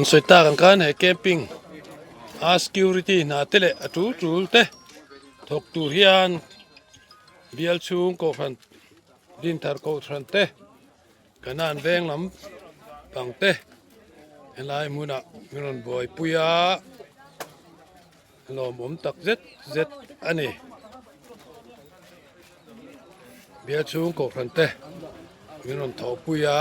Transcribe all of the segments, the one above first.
An sawi tak ang khan he camping a security hna te leh a tul tul te thawk tur hian bial chhung kohhran dinthar kohhran te kanan veng lam pang te helai hmunah min rawn buaipui a. Lawmawm tak zet zet a ni. Bial chhung kohhran te min rawn thawhpui a.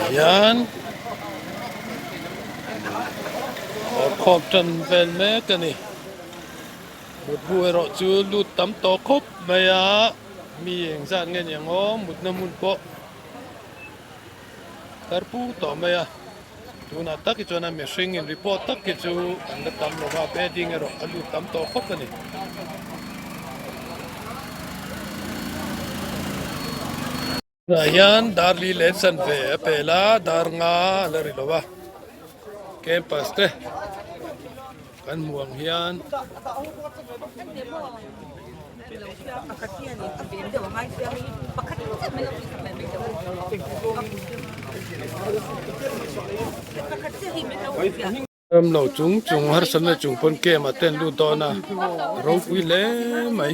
Hian awrkhawm tan vel mek a ni. Mutbu erawh chu lut tam tawh khawp mai a, mi engzat nge ni ang aw mutna hmun pawh thar pur tawh mai a. Tunah tak hi chuan a mihring in report tak hi chu an la tam lo va, bedding erawh a lut tam tawh khawp a ni. Tunah hian dar li leh chanve a pel a, dar nga a la ri lo a, campus te kan hmuh ang hian. Ram lo chung chung harsatna chung pawn camp ah te an lut dawn a, ropui hle mai.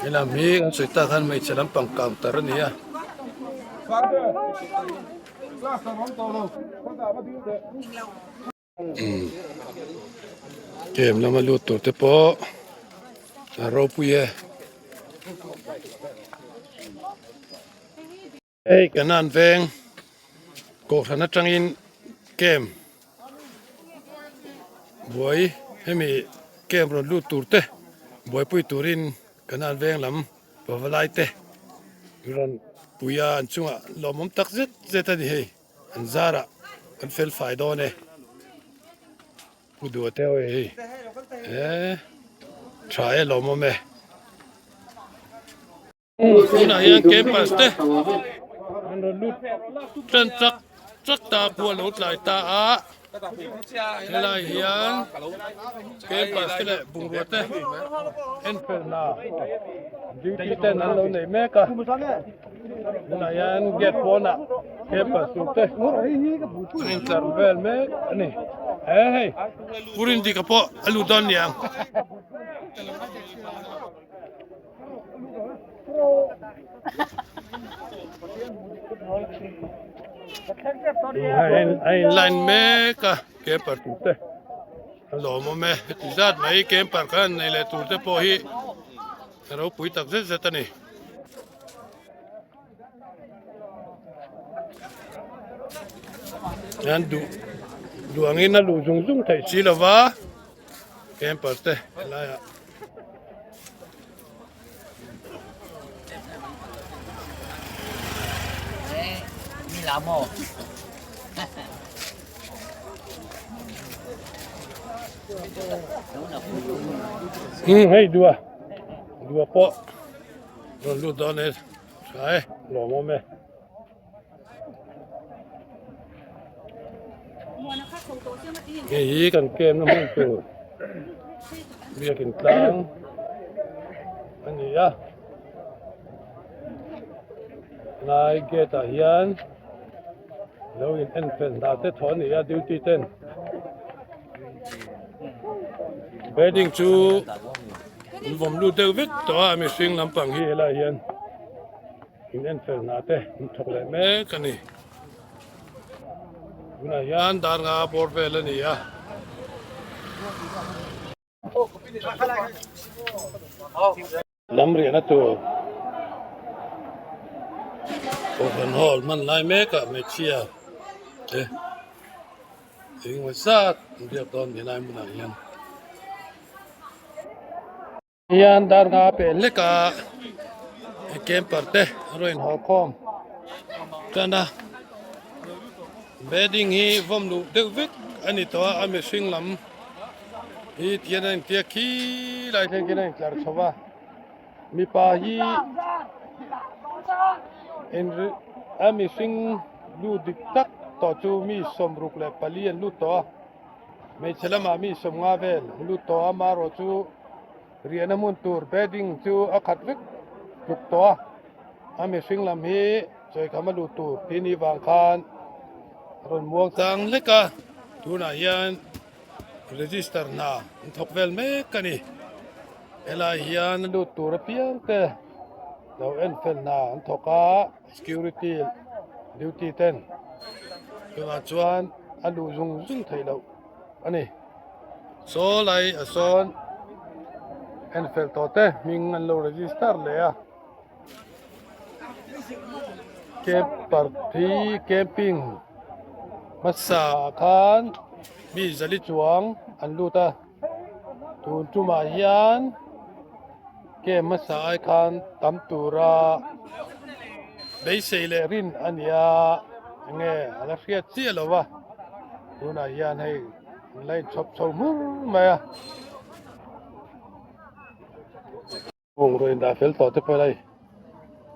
Helam hi kan sawi tak khan hmeichhe lampang counter a ni a. Camp lama lut tur te pawh a ropui e. Hei Kanan veng kohhran atangin camp buai hemi camp rawn lut tur te buaipui turin Kanan veng lam pavalai te rawn pui a an chungah lawmawm tak zet zet a ni hei. An zarah kan fel fai dawn e. Pu Dua te awi hei. E tha e lawmawm e. Tunah hian campus te an rawn lut tan chak chak ta khua lo tlai ta a. Helai hian campus te leh bungrua te en fel hna duty ten an lo nei mek a. Tunah hian gate pawnah campus tur te an intlar vel mek a ni. He hei Purindika pawh a lut dawn niang. A in line mek a camper tur te a lawmawm e heti zat mai camper khan nei leh tur te pawh hi a ropui tak zet zet a ni. An duh duh angin a luh zung zung theih si lo va camper te helaiah. Hei dua dua pawh rawn lut dawn e tha e lawmawm e. Hei hi kan camp na hmun tur biakin tlang a ni a lai gate ah hian lo in en fel hna te thaw a ni a duty ten wedding chu an vawm lut deuh vek tawh a mihring lampang hi helaiah hian. In en fel hna te an thawk leh mek a ni. Tunah hian dar nga bawr vel a ni a. Lam riahna tur Kohhran Hall hman lai mekah hmeichhia te engemaw zat an biak dawn helai hmunah hian. Hian dar nga pel lek a. Camper te a rawn inhaw khawm tan a bedding hi vawm luh deuh vek a ni tawh a a mihring lam hi tihian a intia khi lai thleng khian a intlar chho va mipa hi a mihring lut dik tak tawh chu mi 64 an lut tawh a hmeichhe lamah mi 50 vel an lut tawh a amaherawh chu. Riahna hmun tur bedding chu a khat vek tluk tawh a, a mihring lam hi chawikham a luh tur tih ni vang khan a rawn muang chang hlek a, tunah hian register hna an thawk vel mek a ni. Helai hian a lut tur apiang te lo en fel hna an thawk a, security duty ten chuvang chuan a luh zung zung theih loh a ni. Saw lai a sawn en fel tawh te hming an lo register leh a camper hi camping hmasa ah khan mi zali chuang an lut a tun tumah hian camp hmasa ai khan tam tura beisei leh rin a ni a enge a la hriat chiah lo va tunah hian hei. An la inchhawp chho hmur mai a. Bungraw indah fel tawh te pawh hei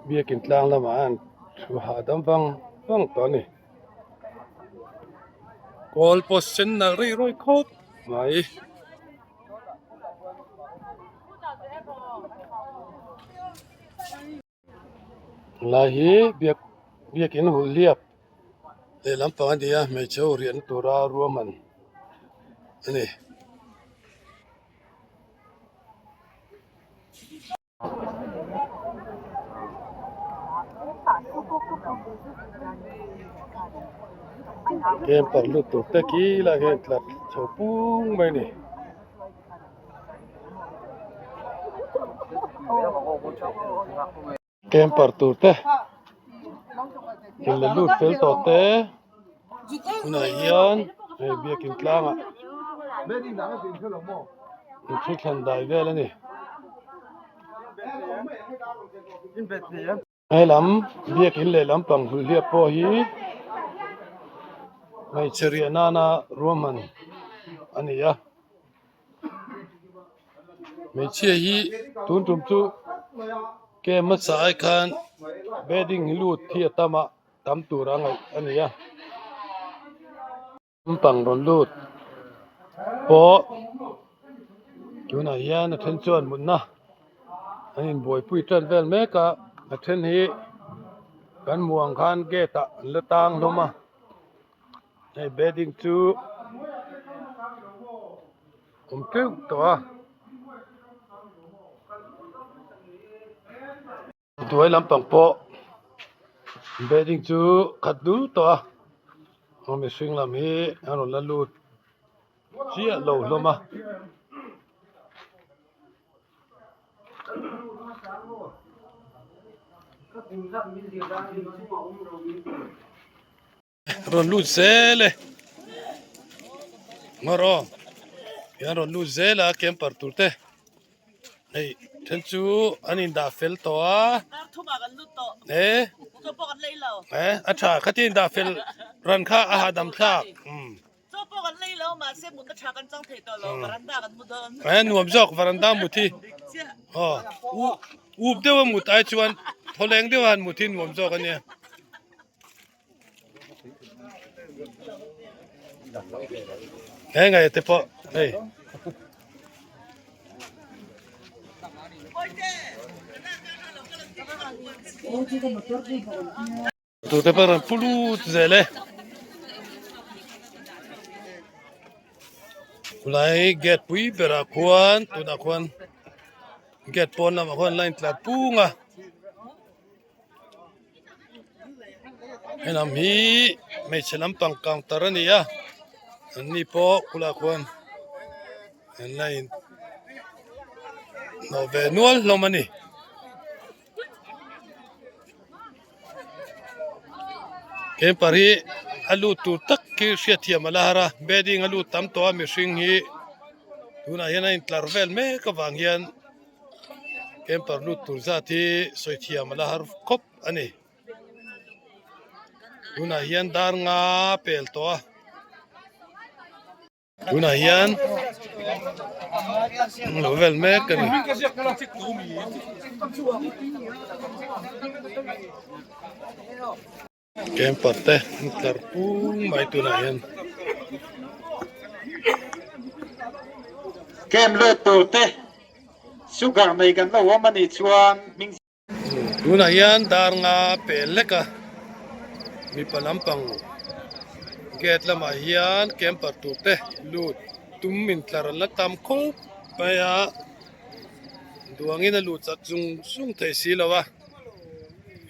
biakin tlang lamah an thu hahdam vang vang tawh a ni. Kawl post sen nalh rih rawih khawp mai. Lai hi biak biakin hul hliap lehlam pang a ni a hmeichhe ho riahna tura ruahman a ni. Camper lut tur te khi lai hian tlar chho pung mai a ni. Camper tur te in la lut fel tawh te tunah hian hei biakin tlangah inthutthlan dai vel a ni. Helam biakin leh lampang hulhliap pawh hi hmeichhe riah nana ruahman a ni a hmeichhia hi tun tum chu camp hmasa ai khan bedding hi lut hi a tam a tam tur a ngaih a ni a. Lampang rawn lut pawh tunah hian a then chuan mutna an inbuaipui tan vel mek a a then hi kan hmuh ang khan gate ah an la tang hlawm a hei bedding chu awm teuh tawh a. Hnuai lampang pawh building chu khat dul tawh a aw mihring lam hi a rawn la lut chiah lo hlawm a. Rawn lut zel e ngawr aw hian rawn lut zel a camper tur te hei then chu an in dah fel tawh a e a tha khatin dah fel ran kha a hahdam thlak e nuam zawk varanda mut hi aw up deuh a mut ai chuan thawleng deuh a han mut hi nuam zawk a nia. He ngai te pawh hei. Tu te pawh rawn pu lut zel e. Khulai gate pui berah khuan tunah khuan gate pawn lamah khuan line tlar pung a. Helam hi hmeichhe lampang counter a ni a an ni pawh khulaiah khuan an la in hnawh ve nual hlawm a ni. Camper hi a lut tur tak khi hriatthiam a la har a bedding a lut tam tawh a mihring hi tunah hian a intlar vel mek avang hian. Camper lut tur zat hi sawi thiam a la har khawp a ni. Tunah hian dar nga pel tawh a. Tunah hian an lo vel mek a ni. Camper te an tlar pung mai tunah hian. Camp lut tur te sugar nei kan lo awm a nih chuan hming. Tunah hian dar nga pel lek a, mipa lampang gate lamah hian camper tur te lut tum intlar an la tam khawp mai a, duangin a lut chak zung zung thei si lo a,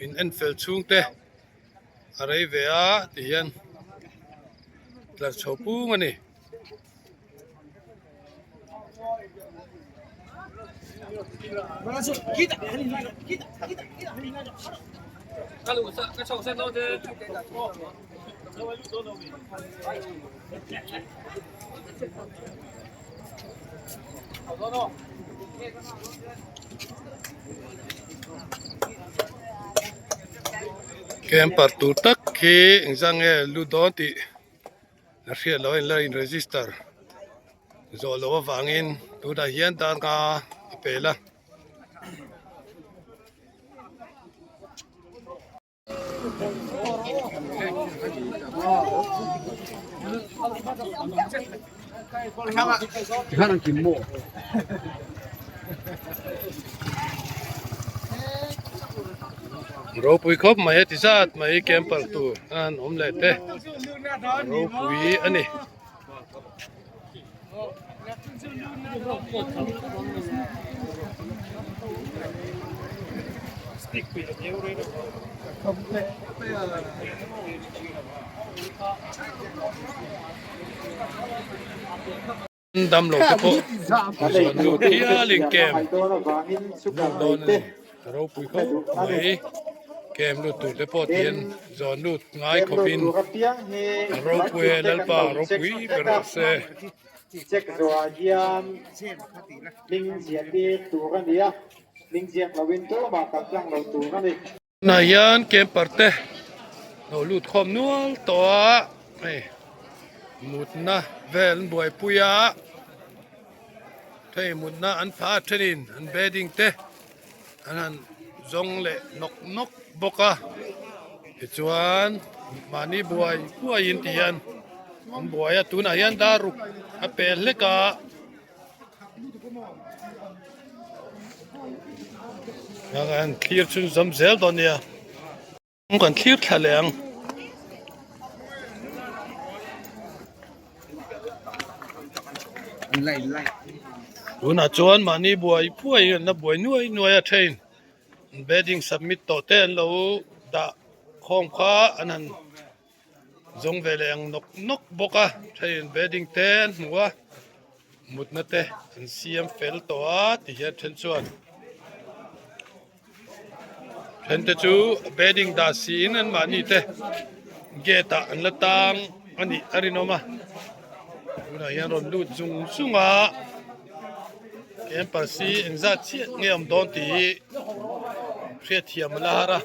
in en fel chhung te a rei ve a ti hian tlar chho pung a ni. Camper tur tak khi engzah nge lut dawn tih La hriat loh a in la in register zawh loh avangin tunah hian dar nga a pel a. Ropui khawp mai a ti zat mai camper tur a han awm leh te ropui a ni. Damlo te pawh zawn lut hialin kem lut dawn a ni ropui khawp mai kem lut tur te pawh tihian zawn lut ngai khawpin a ropui e Lalpa ropui ber rawh se. Check zawhah hian hming ziah tir tur a ni a, hming ziak loin tumah kal tlang lo tur a ni. Tunah hian camper te lo lut khawm nual tawh a hei mutna vel an buaipui a hei mutna an phah a thenin an bedding te an han zawng leh nawk nawk bawk a tichuan mahni buai buaiin ti hian an buai a tunah hian dar ruk a pel hlek a. Kan thlir chhun zawm zel dawn nia kan thlir thla leh ang. Tunah chuan mahni buai buai an la buai nuai nuai a train bedding submit tawh te an lo dah khawm kha an han Zawng ve leh ang nawk nawk bawk a thenin bedding te an hmu a mutna te an siam fel tawh a ti hian then chuan then te chu bedding dah siin an mahni te gate ah an la tang a nih a rinawm a tunah hian rawn lut zung zung a camper si engzat chiah nge awm dawn tih hi hriatthiam a la har a.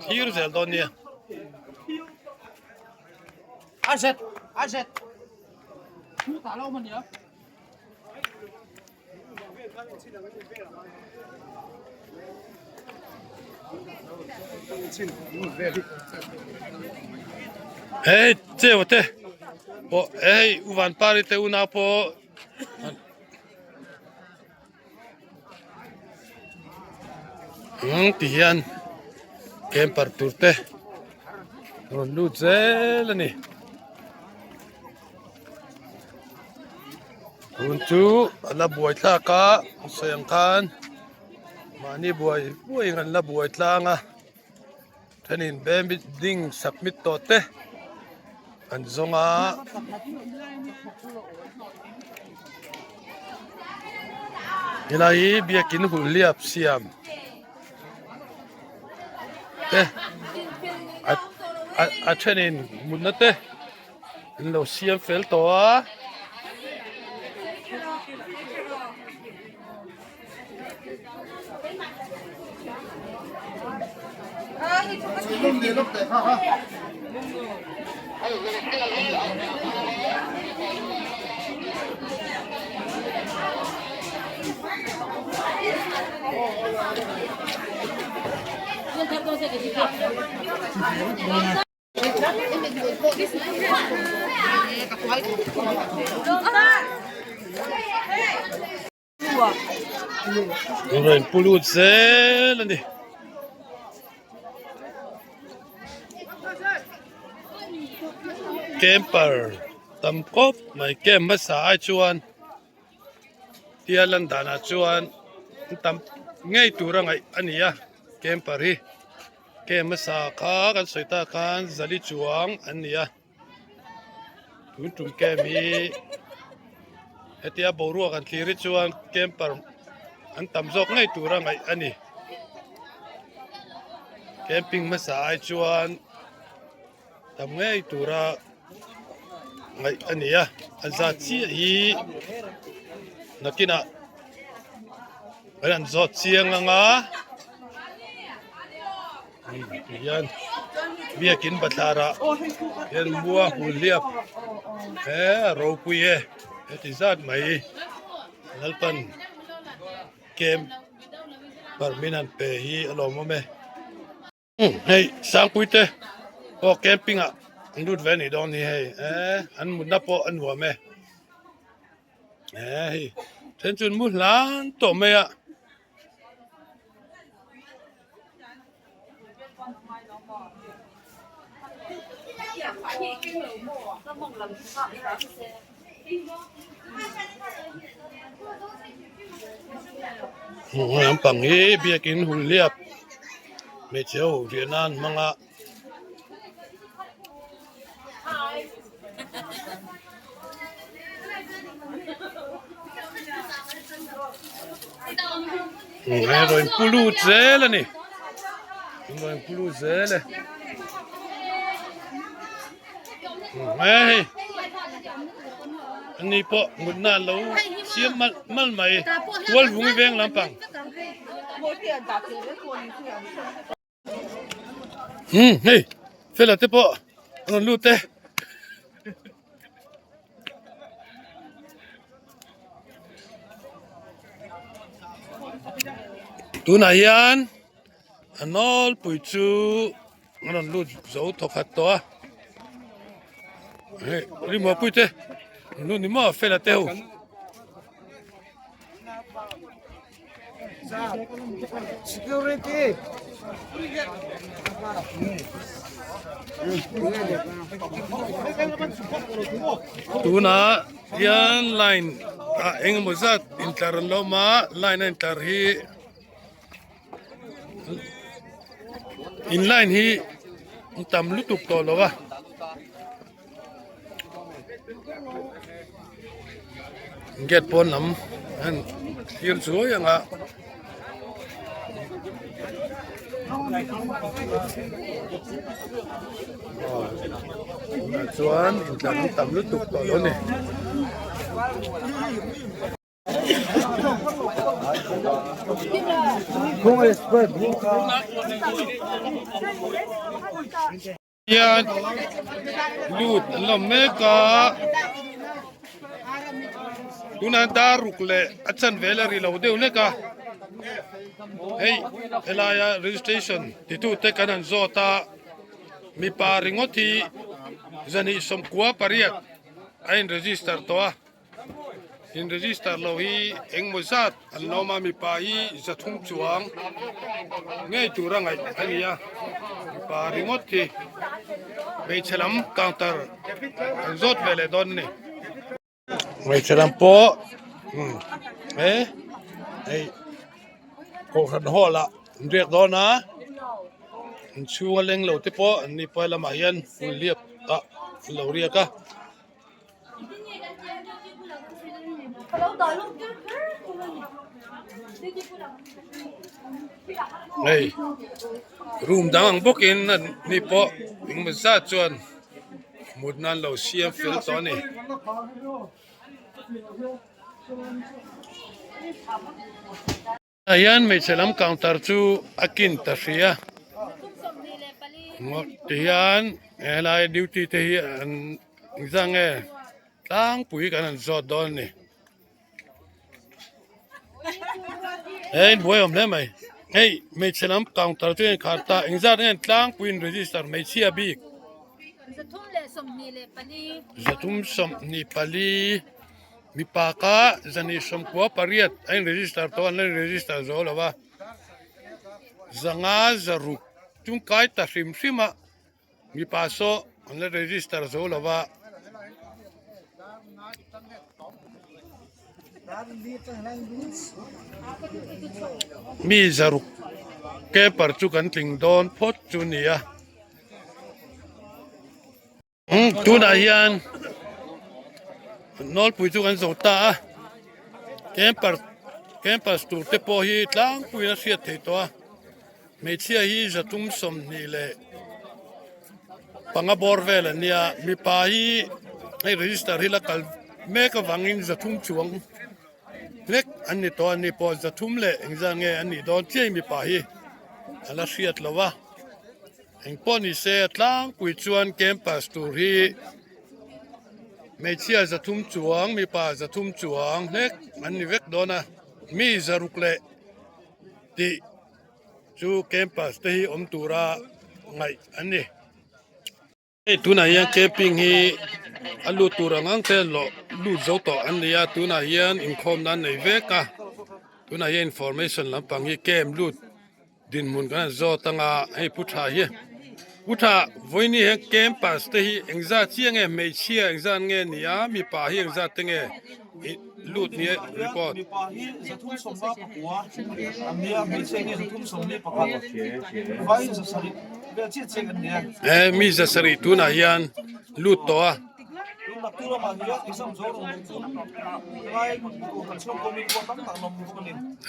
Thlir zel dawn nia. Hei cheu te pawh hei u Vanpari te unau pawh Ti hian camper tur te rawn lut zel a ni. Tun chu a la buai thlak a sawi ang khan mahni buai buaiin an la buai tlang a thenin ding submit tawh te an zawng a. Helai hi biakin hulhliap siam te a thenin mutna te an lo siam fel tawh a. An rawn pu lut zel a ni. Camper tam khawp mai camp hmasa ai chuan tia lan danah chuan an tam ngei tur a ngaih a ni a camper hi camp hmasa kha kan sawi tak khan zali chuang an ni a. Tun tum camp hi hetia boruak an thlir hi chuan camper an tam zawk ngei tura ngaih a ni. Camping hmasa ai chuan tam ngei tura ngaih a ni a, a zat chiah hi nakinah an han zawt chiang ang a. Tihian biakin bathlarah hian mua hul hliap he a ropui e heti zat mai Lalpan camp permit an pe hi a lawmawm e. Hei Sangpui te pawh camping ah an lut ve anih dawn hi hei eh an mutna pawh a nuam e eh hei then chu an mu hlan tawh mai a. Hmuh lampang hi biakin hun hliap hmeichhe ho riah nan hmang a. Hei rawn pu lut zel a ni rawn pu lut zel e hei ani pawh mutna an lo siam malh malh mai tual vung veng lampang. Umm hei fela te pawh an rawn lut e. Tunah hian a nawlpui chu an rawn lut zo thawkhat tawh a hei rimawpui te an lut ni maw fela te ho. Security. Tunah hian line ah engemaw zat intlar an lo awm a line a intlar hi in line hi an tam lutuk tawh lo a. Gate pawn lam an thlir chuai ang a. Tunah chuan intlar an tam lutuk tawh lo a ni. Hian lut an lo mek a tunah dar ruk leh a chanve la ri lo deuh hlek a hei helaia registration titute kan han zawt a mipa ringawt hi zahnih sawmkua pariat a in register tawh a. In register lo hi engmaw zat an la awm a mipa hi zathum chuang ngei tura ngaih a ni a mipa ringawt hi hmeichhe lam counter an zawt ve leh dawn a ni hmeichhe lam pawh umm he hei kohhran hall ah an riak dawn a inchhung a leng lo te pawh an ni pawh lamah hian hmun hliap ah an lo riak a. Hei room dang ang bawkin an ni pawh engemaw zat chuan mut nan lo siam fel tawh a ni. Tah hian hmeichhe lam counter chu a kin ta hrih a. Tihian helai duty te hi an engzah nge tlangpui kan han zawt dawn a ni. He inbuai awm hle mai hei hmeichhe lam counter chu a inkhar ta engzat nge tlangpui in register hmeichhia bik 324 mipa kha 198 a in register tawh a an la in register zo lo va zanga zaruk chungkai ta hrim hrim a mipa saw an la register zo lo va. Mi zaruk paper chu kan tling dawn phawt chu a ni a. Tunah hian nawlpui chu kan zo ta a camper campus tur te pawh hi tlangpuiin a hriat theih tawh a hmeichhia hi 325 bawr vel an nia mipa hi hei register hi la kal mek avangin 300 chuang hlek an ni tawh a ni pawh 300 leh engzat nge an nih dawn chiai mipa hi a la hriat lo a. Engpawh ni se a tlangpui chuan campus tur hi hmeichhia 300 chuang mipa 300 chuang hlek an ni vek dawn a mi 600 leh tih chu campus te hi awm tura ngaih an ni. Hei tunah hian camping hi a lut tur ang ang te lawh lut zo tawh an ni a tunah hian inkhawm nan nei vek a tunah hian information lampang hi camp lut. Dinhmun kan han zawt anga hei pu tha hi pu tha vawiini hian campus te hi engzat chiah nge hmeichhia engzat nge ni a mipa hi engzat te nge ih lut ni report. Mipa hi 354 an nia hmeichhia hi 331 vai 700 vel chiah chiah kan nia. He mi 700 tunah hian lut tawh a.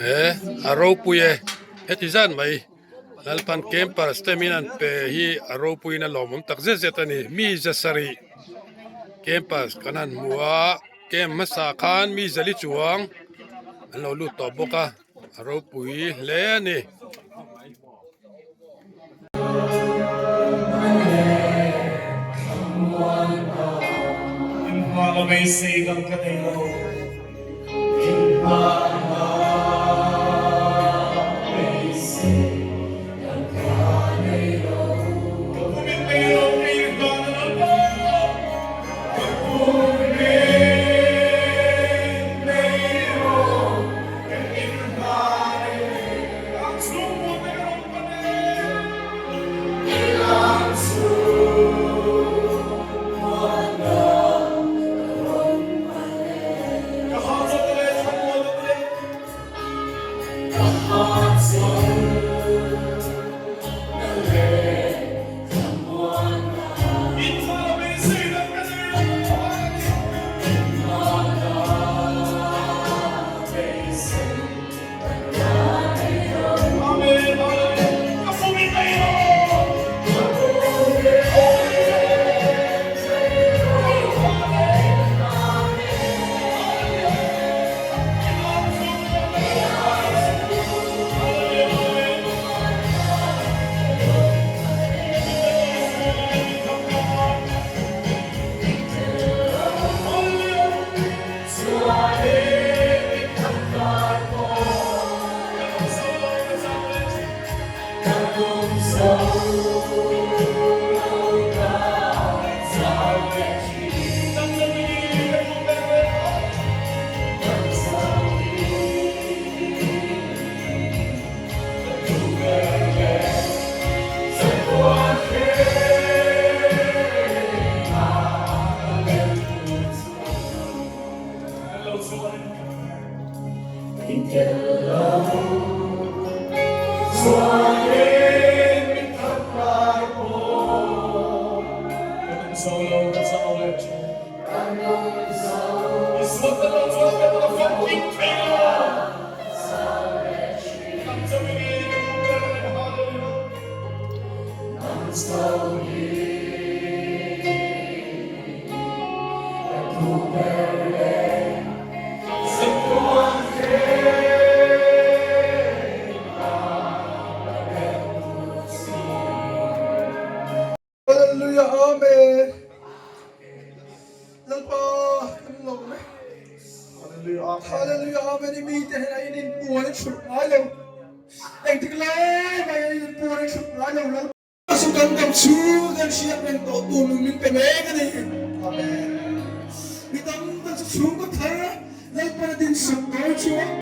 He a ropui e heti zan mai Lalpan campers te min an pe hi a ropuiin a lawmawm tak zet zet a ni mi 700 campers kan han hmu a camp hmasa khan mi zali chuang an lo lut tawh bawk a a ropui hle a ni. Hallelujah Amen. Lalpa kan lawm e. Hallelujah Amen. I mite hian a in inpuan a chhut ngai lo. Engtik lai mai a in inpuan a chhut ngai lo Lalpa. Chu kan dam chhung kan hriat reng tawh tur nun min pe mek a ni. Amen. Mi tam tak chu chhungkaw thar Lalpan a dinsak dawn chuan.